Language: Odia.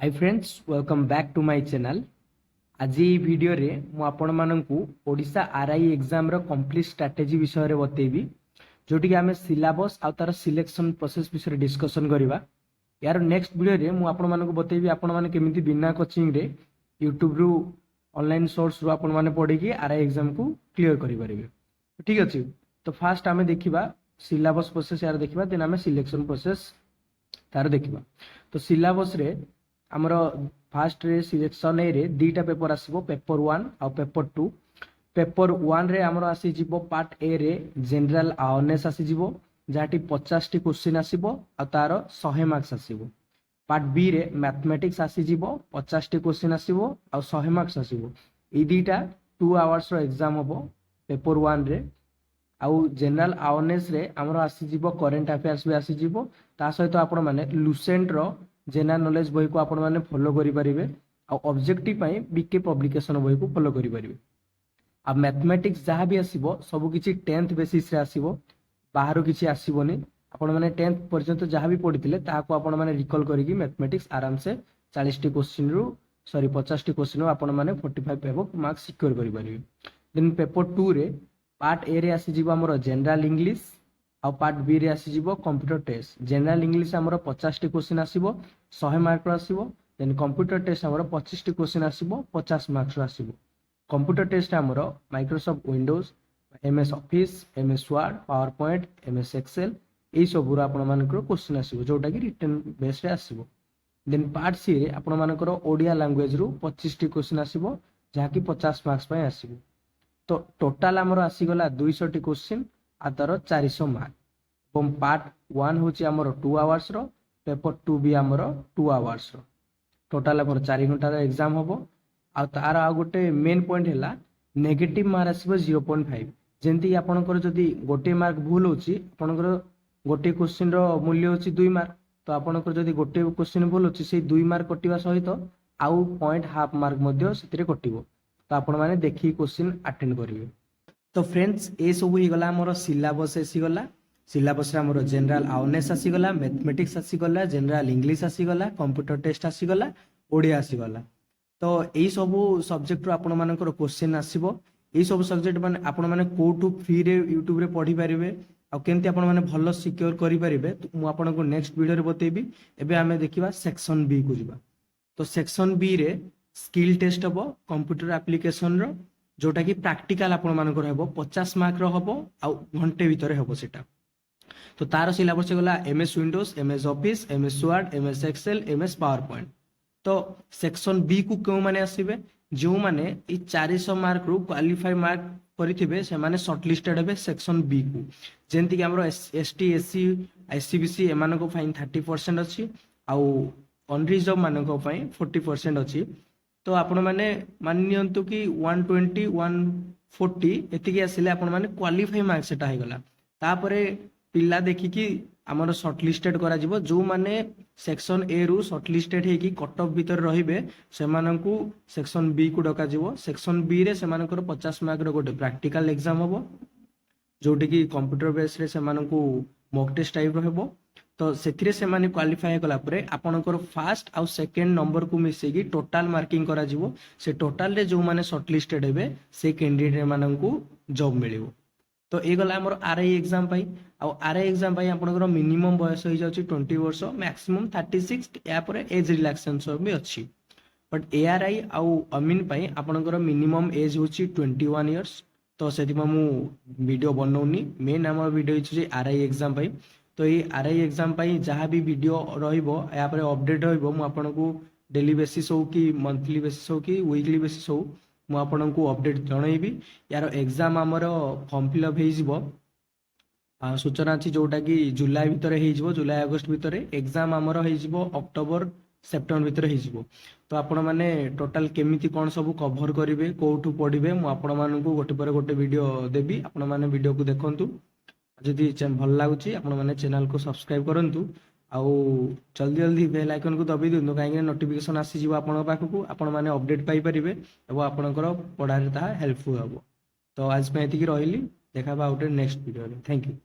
Hi friends, welcome back to my channel. ଆଜି ଏଇ ଭିଡ଼ିଓରେ ମୁଁ ଆପଣମାନଙ୍କୁ ଓଡ଼ିଶା ଆର୍ I ଏକ୍ଜାମ୍ର କମ୍ପ୍ଲିଟ୍ ଷ୍ଟ୍ରାଟେଜି ବିଷୟରେ ବତେଇବି, ଯେଉଁଠିକି ଆମେ ସିଲାବସ୍ ଆଉ ତାର ସିଲେକ୍ସନ୍ ପ୍ରୋସେସ୍ ବିଷୟରେ ଡିସ୍କସନ୍ କରିବା। ଏହାର ନେକ୍ସଟ ଭିଡ଼ିଓରେ ମୁଁ ଆପଣମାନଙ୍କୁ ବତେଇବି, ଆପଣମାନେ କେମିତି ବିନା କୋଚିଂରେ ୟୁଟ୍ୟୁବରୁ, ଅନଲାଇନ୍ ସୋର୍ସରୁ ଆପଣମାନେ ପଢ଼ିକି ଆର୍ I ଏକ୍ଜାମ୍କୁ କ୍ଲିୟର କରିପାରିବେ। ଠିକ୍ ଅଛି, ତ ଫାଷ୍ଟ ଆମେ ଦେଖିବା ସିଲାବସ୍ ପ୍ରୋସେସ୍ ଏହାର ଦେଖିବା, ଦେନ୍ ଆମେ ସିଲେକ୍ସନ୍ ପ୍ରୋସେସ୍ ତାର ଦେଖିବା। ତ ସିଲାବସ୍ରେ ଆମର ଫାଷ୍ଟରେ ସିଲେକ୍ସନ୍ ଏରେ ଦୁଇଟା ପେପର ଆସିବ, ପେପର ୱାନ୍ ଆଉ ପେପର ଟୁ। ପେପର ୱାନ୍ରେ ଆମର ଆସିଯିବ, ପାର୍ଟ ଏରେ ଜେନେରାଲ ଆୱାରନେସ୍ ଆସିଯିବ, ଯାହାଟି 50ଟି କୋଶ୍ଚିନ୍ ଆସିବ ଆଉ ତାର 100 ମାର୍କସ୍ ଆସିବ। ପାର୍ଟ ବିରେ ମ୍ୟାଥମେଟିକ୍ସ ଆସିଯିବ, 50ଟି କୋଶ୍ଚିନ୍ ଆସିବ ଆଉ 100 ମାର୍କସ୍ ଆସିବ। ଏଇ ଦୁଇଟା 2 ଆୱାର୍ସର ଏକ୍ଜାମ୍ ହେବ ପେପର ୱାନ୍ରେ। ଆଉ ଜେନେରାଲ ଆୱାରନେସ୍ରେ ଆମର ଆସିଯିବ, କରେଣ୍ଟ ଆଫେୟାର୍ସ ବି ଆସିଯିବ। ତା ସହିତ ଆପଣମାନେ ଲୁସେଣ୍ଟର ଜେନେରାଲ ନଲେଜ ବହିକୁ ଆପଣମାନେ ଫଲୋ କରିପାରିବେ ଆଉ ଅବଜେକ୍ଟିଭ ପାଇଁ ବିକେ ପବ୍ଲିକେସନ ବହିକୁ ଫଲୋ କରିପାରିବେ। ଆଉ ମ୍ୟାଥମେଟିକ୍ସ ଯାହା ବି ଆସିବ, ସବୁ କିଛି 10th ବେସିସ୍ରେ ଆସିବ, ବାହାରୁ କିଛି ଆସିବନି। ଆପଣମାନେ 10th ପର୍ଯ୍ୟନ୍ତ ଯାହା ବି ପଢ଼ିଥିଲେ, ତାହାକୁ ଆପଣମାନେ ରିକଲ୍ କରିକି ମ୍ୟାଥମେଟିକ୍ସ ଆରାମସେ 40ଟି କୋଶ୍ଚିନ୍ରୁ, ସରି, 50ଟି କୋଶ୍ଚିନ୍ରୁ ଆପଣମାନେ 45 ଏବଭ ମାର୍କ ସିକ୍योର କରିପାରିବେ। ଦେନ୍ ପେପର ଟୁରେ ପାର୍ଟ ଏରେ ଆସିଯିବ ଆମର ଜେନେରାଲ ଇଂଲିଶ ଆଉ ପାର୍ଟ ବି ରେ ଆସିଯିବ କମ୍ପ୍ୟୁଟର ଟେଷ୍ଟ। ଜେନେରାଲ ଇଂଲିଶ ଆମର 50ଟି କୋଶ୍ଚିନ୍ ଆସିବ, 100 ମାର୍କର ଆସିବ। ଦେନ୍ କମ୍ପ୍ୟୁଟର ଟେଷ୍ଟ ଆମର 25ଟି କୋଶ୍ଚିନ୍ ଆସିବ, 50 ମାର୍କର ଆସିବ। କମ୍ପ୍ୟୁଟର ଟେଷ୍ଟ ଆମର Microsoft Windows, MS office, MS ward, power point, MS Excel, ଏଇସବୁର ଆପଣମାନଙ୍କର କୋଶ୍ଚିନ୍ ଆସିବ, ଯେଉଁଟାକି ରିଟେନ୍ ବେସ୍ରେ ଆସିବ। ଦେନ୍ ପାର୍ଟ ସିରେ ଆପଣମାନଙ୍କର ଓଡ଼ିଆ ଲାଙ୍ଗୁଏଜରୁ 25ଟି କୋଶ୍ଚିନ୍ ଆସିବ, ଯାହାକି 50 ମାର୍କସ୍ ପାଇଁ ଆସିବ। ତ ଟୋଟାଲ ଆମର ଆସିଗଲା 200ଟି କୋଶ୍ଚିନ୍ ଆଉ ତାର 400 ମାର୍କ। ଏବଂ ପାର୍ଟ ୱାନ୍ ହେଉଛି ଆମର 2 ଆୱାର୍ସର, ପେପର ଟୁ ବି ଆମର 2 ଆୱାର୍ସର। ଟୋଟାଲ ଆମର 4 ଘଣ୍ଟାର ଏକ୍ଜାମ୍ ହେବ। ଆଉ ତାର ଆଉ ଗୋଟେ ମେନ୍ ପଏଣ୍ଟ ହେଲା, ନେଗେଟିଭ ମାର୍କ ଆସିବ 0.5। ଯେମିତିକି ଆପଣଙ୍କର ଯଦି ଗୋଟିଏ ମାର୍କ ଭୁଲ ହେଉଛି, ଆପଣଙ୍କର ଗୋଟିଏ କୋଶ୍ଚିନ୍ର ମୂଲ୍ୟ ହେଉଛି 2 ମାର୍କ। ତ ଆପଣଙ୍କର ଯଦି ଗୋଟିଏ କୋଶ୍ଚିନ୍ ଭୁଲ ଅଛି, ସେଇ 2 ମାର୍କ କଟିବା ସହିତ ଆଉ ପଏଣ୍ଟ ହାଫ୍ ମାର୍କ ମଧ୍ୟ ସେଥିରେ କଟିବ। ତ ଆପଣମାନେ ଦେଖିକି କୋଶ୍ଚିନ୍ ଆଟେଣ୍ଡ କରିବେ। ତ ଫ୍ରେଣ୍ଡସ୍, ଏସବୁ ହେଇଗଲା, ଆମର ସିଲାବସ୍ ଆସିଗଲା। ସିଲାବସ୍ରେ ଆମର ଜେନେରାଲ ଆୱାରନେସ୍ ଆସିଗଲା, ମ୍ୟାଥମେଟିକ୍ସ ଆସିଗଲା, ଜେନେରାଲ ଇଂଲିଶ ଆସିଗଲା, କମ୍ପ୍ୟୁଟର ଟେଷ୍ଟ ଆସିଗଲା, ଓଡ଼ିଆ ଆସିଗଲା। ତ ଏଇ ସବୁ ସବଜେକ୍ଟରୁ ଆପଣମାନଙ୍କର କୋଶ୍ଚିନ୍ ଆସିବ। ଏଇ ସବୁ ସବଜେକ୍ଟ ମାନେ ଆପଣମାନେ କୋଉଠୁ ଫ୍ରିରେ ୟୁଟ୍ୟୁବରେ ପଢ଼ିପାରିବେ ଆଉ କେମିତି ଆପଣମାନେ ଭଲ ସିକ୍योର କରିପାରିବେ, ମୁଁ ଆପଣଙ୍କୁ ନେକ୍ସଟ ଭିଡ଼ିଓରେ ବତେଇବି। ଏବେ ଆମେ ଦେଖିବା, ସେକ୍ସନ ବି କୁ ଯିବା। ତ ସେକ୍ସନ ବି ରେ ସ୍କିଲ୍ ଟେଷ୍ଟ ହବ କମ୍ପ୍ୟୁଟର ଆପ୍ଲିକେସନର, ଯୋଉଟାକି ପ୍ରାକ୍ଟିକାଲ ଆପଣମାନଙ୍କର ହେବ, 50 ମାର୍କର ହବ ଆଉ ଘଣ୍ଟେ ଭିତରେ ହେବ ସେଟା। ତ ତାର ସିଲାବସ୍ ଗଲା MS Windows, MS office, MS ward, MS Excel, MS power point. ତ ସେକ୍ସନ ବି କୁ କେଉଁମାନେ ଆସିବେ? ଯେଉଁମାନେ ଏଇ 400 ମାର୍କରୁ କ୍ୱାଲିଫାଇ ମାର୍କ କରିଥିବେ, ସେମାନେ ସର୍ଟଲିଷ୍ଟେଡ୍ ହେବେ ସେକ୍ସନ ବି କୁ। ଯେମିତିକି ଆମର S T, S C, SEBC ଏମାନଙ୍କ ପାଇଁ 30% ଅଛି ଆଉ ଅନରିଜର୍ଭ ମାନଙ୍କ ପାଇଁ 40% ଅଛି। ତ ଆପଣମାନେ ମାନି ନିଅନ୍ତୁ କି 120, 140 ଏତିକି ଆସିଲେ ଆପଣମାନେ କ୍ୱାଲିଫାଇ ମାର୍କ ସେଟା ହେଇଗଲା। ତାପରେ ପିଲା ଦେଖିକି ଆମର ସର୍ଟଲିଷ୍ଟେଡ୍ କରାଯିବ। ଯେଉଁମାନେ ସେକ୍ସନ ଏ ରୁ ସର୍ଟଲିଷ୍ଟେଡ୍ ହେଇକି କଟ୍ ଅଫ୍ ଭିତରେ ରହିବେ, ସେମାନଙ୍କୁ ସେକ୍ସନ ବି କୁ ଡକାଯିବ। ସେକ୍ସନ ବି ରେ ସେମାନଙ୍କର 50 ମାର୍କର ଗୋଟେ ପ୍ରାକ୍ଟିକାଲ ଏକ୍ଜାମ ହବ, ଯୋଉଠିକି କମ୍ପ୍ୟୁଟର ବେସ୍ରେ ସେମାନଙ୍କୁ ମକ୍ ଟେଷ୍ଟ ଟାଇପ୍ର ହେବ। ତ ସେଥିରେ ସେମାନେ କ୍ୱାଲିଫାଏ କଲା ପରେ ଆପଣଙ୍କର ଫାଷ୍ଟ ଆଉ ସେକେଣ୍ଡ ନମ୍ବରକୁ ମିଶେଇକି ଟୋଟାଲ ମାର୍କିଂ କରାଯିବ। ସେ ଟୋଟାଲରେ ଯେଉଁମାନେ ସର୍ଟଲିଷ୍ଟେଡ୍ ହେବେ, ସେ କ୍ୟାଣ୍ଡିଡେଟ୍ ମାନଙ୍କୁ ଜବ୍ ମିଳିବ। ତ ଏଇ ଗଲା ଆମର ଆର୍ I exam ପାଇଁ। ଆଉ ଆର୍ I exam ପାଇଁ ଆପଣଙ୍କର ମିନିମମ୍ ବୟସ ହେଇଯାଉଛି 20 ବର୍ଷ, ମ୍ୟାକ୍ସିମମ୍ 36। ଏହାପରେ ଏଜ୍ ରିଲାକ୍ସେସନ୍ ବି ଅଛି। ବଟ୍ ଏ ଆର୍ I ଆଉ ଅମିନ୍ ପାଇଁ ଆପଣଙ୍କର ମିନିମମ୍ ଏଜ୍ ହେଉଛି 21 ଇୟର୍ସ। ତ ସେଥିପାଇଁ ମୁଁ ଭିଡ଼ିଓ ବନଉନି। ମେନ୍ ଆମର ଭିଡ଼ିଓ ହେଇଛି ଆର୍ I exam ପାଇଁ। ତ ଏଇ ଆର୍ I exam ପାଇଁ ଯାହା ବି ଭିଡ଼ିଓ ରହିବ, ଏହାପରେ ଅପଡେଟ୍ ରହିବ, ମୁଁ ଆପଣଙ୍କୁ ଡେଲି ବେସିସ୍ ହଉ କି ମନ୍ଥଲି ବେସିସ୍ ହଉ କି ୱିକଲି ବେସିସ୍ ହଉ, ମୁଁ ଆପଣଙ୍କୁ ଅପଡେଟ୍ ଜଣେଇବି। ୟାର ଏକ୍ଜାମ୍ ଆମର ଫର୍ମ ଫିଲ୍ଅପ୍ ହେଇଯିବ ସୂଚନା ଅଛି, ଯୋଉଟାକି ଜୁଲାଇ ଭିତରେ ହେଇଯିବ, ଜୁଲାଇ ଅଗଷ୍ଟ ଭିତରେ। ଏକ୍ଜାମ୍ ଆମର ହେଇଯିବ ଅକ୍ଟୋବର ସେପ୍ଟେମ୍ବର ଭିତରେ ହେଇଯିବ। ତ ଆପଣମାନେ ଟୋଟାଲ କେମିତି କ'ଣ ସବୁ କଭର କରିବେ, କୋଉଠୁ ପଢ଼ିବେ, ମୁଁ ଆପଣମାନଙ୍କୁ ଗୋଟେ ପରେ ଗୋଟେ ଭିଡ଼ିଓ ଦେବି। ଆପଣମାନେ ଭିଡ଼ିଓକୁ ଦେଖନ୍ତୁ। ଯଦି ଭଲ ଲାଗୁଛି, ଆପଣମାନେ ଚ୍ୟାନେଲକୁ ସବସ୍କ୍ରାଇବ କରନ୍ତୁ ଆଉ ଜଲ୍ଦି ଜଲ୍ଦି ବେଲ୍ ଆଇକନ୍କୁ ଦବେଇ ଦିଅନ୍ତୁ, କାହିଁକିନା ନୋଟିଫିକେସନ୍ ଆସିଯିବ ଆପଣଙ୍କ ପାଖକୁ, ଆପଣମାନେ ଅପଡେଟ୍ ପାଇପାରିବେ ଏବଂ ଆପଣଙ୍କର ପଢ଼ାରେ ତାହା ହେଲ୍ପଫୁଲ୍ ହେବ। ତ ଆଜି ପାଇଁ ଏତିକି ରହିଲି। ଦେଖା ହେବା ଆଉ ଗୋଟେ ନେକ୍ସଟ ଭିଡ଼ିଓରେ। Thank you.